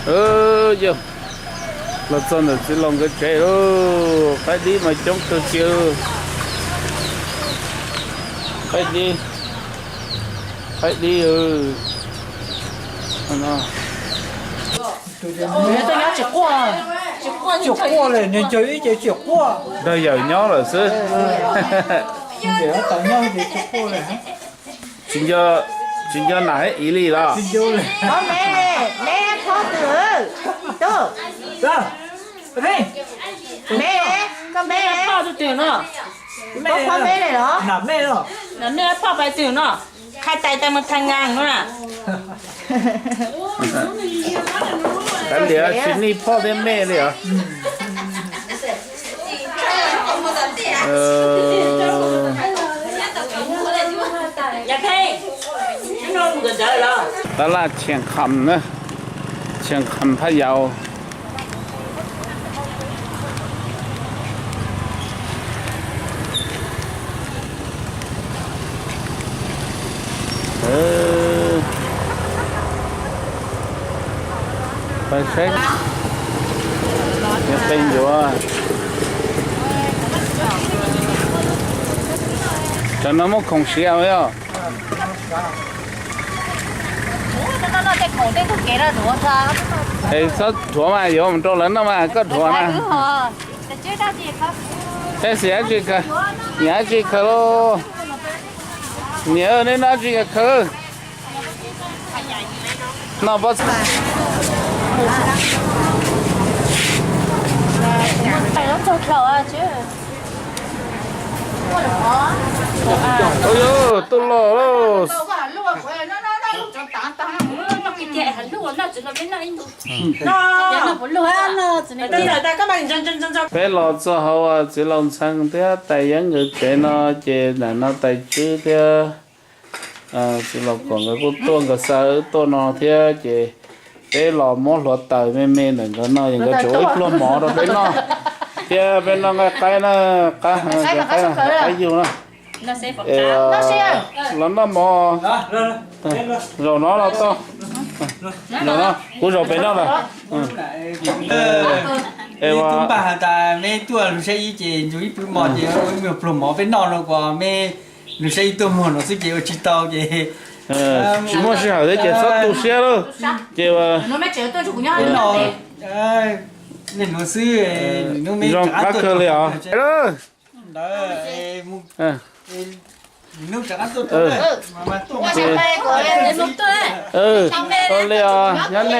Yog, los txog ntawm txiv laus nkawd tsev lauj, qaib dib mas coob kawg kiag. Qaib dib, qaib dib. Tsis quaj li, niag ncaws ib ce tsis quaj. Nrog yawm nyob lawm xwb. Tsis nco, tsis nco nam thiab iv li los? Ob me, neb phob twg? Tub, me, koj me, koj phob me li los? Nam me phob pais twg no? Khai tais tas mus thaj ngas no na. Kav liam, tsis nij phob thiab me li os. Tab laj Tshias Kham na, Tshias Kham Phaj Yaus. Pais saib, qe ncuav. Cov no muab khoom siav os. Es txhob dhuav mas, yuav mus rau lawv noj mas koj dhuav na. Tab sis dab tsi khaws, niam dab tsi khaws lauj? Niam, neb noj dab tsi khaws? Noj pob txha. Tuaj loj lauj. Peb los txog hauv txiv laus Ntxhee thiab tais Yeeb nkawd tsev no, ces ntawm no tais Tswb thiab txiv laus Kuam nkawd kuj tuaj, nkawd xa wb tuaj no thiab, ces peb los muab hluav taws me me ntawm nkawd no, es nkawd tseem ua ib pluag mov rau peb noj. Thiab peb noj nqaij qaib na, qaib, qaib yug na. Es los noj mov, zaum no los tau. Zaum no kuv zaum pem noj lawm. Es ua, npaj has tas meb tuaj lug saib ib ces ntsug ib pwg mov ces ua ib pluag mov peb noj no, kuas meb lug saib ib tuaj muag no xwb ces ua tsis tau ces tsis muaj sij hawm thiab ces txhob tu siab lauj. Ces ua, no, zoo qab kawg li os. Ua li os, nyob nej.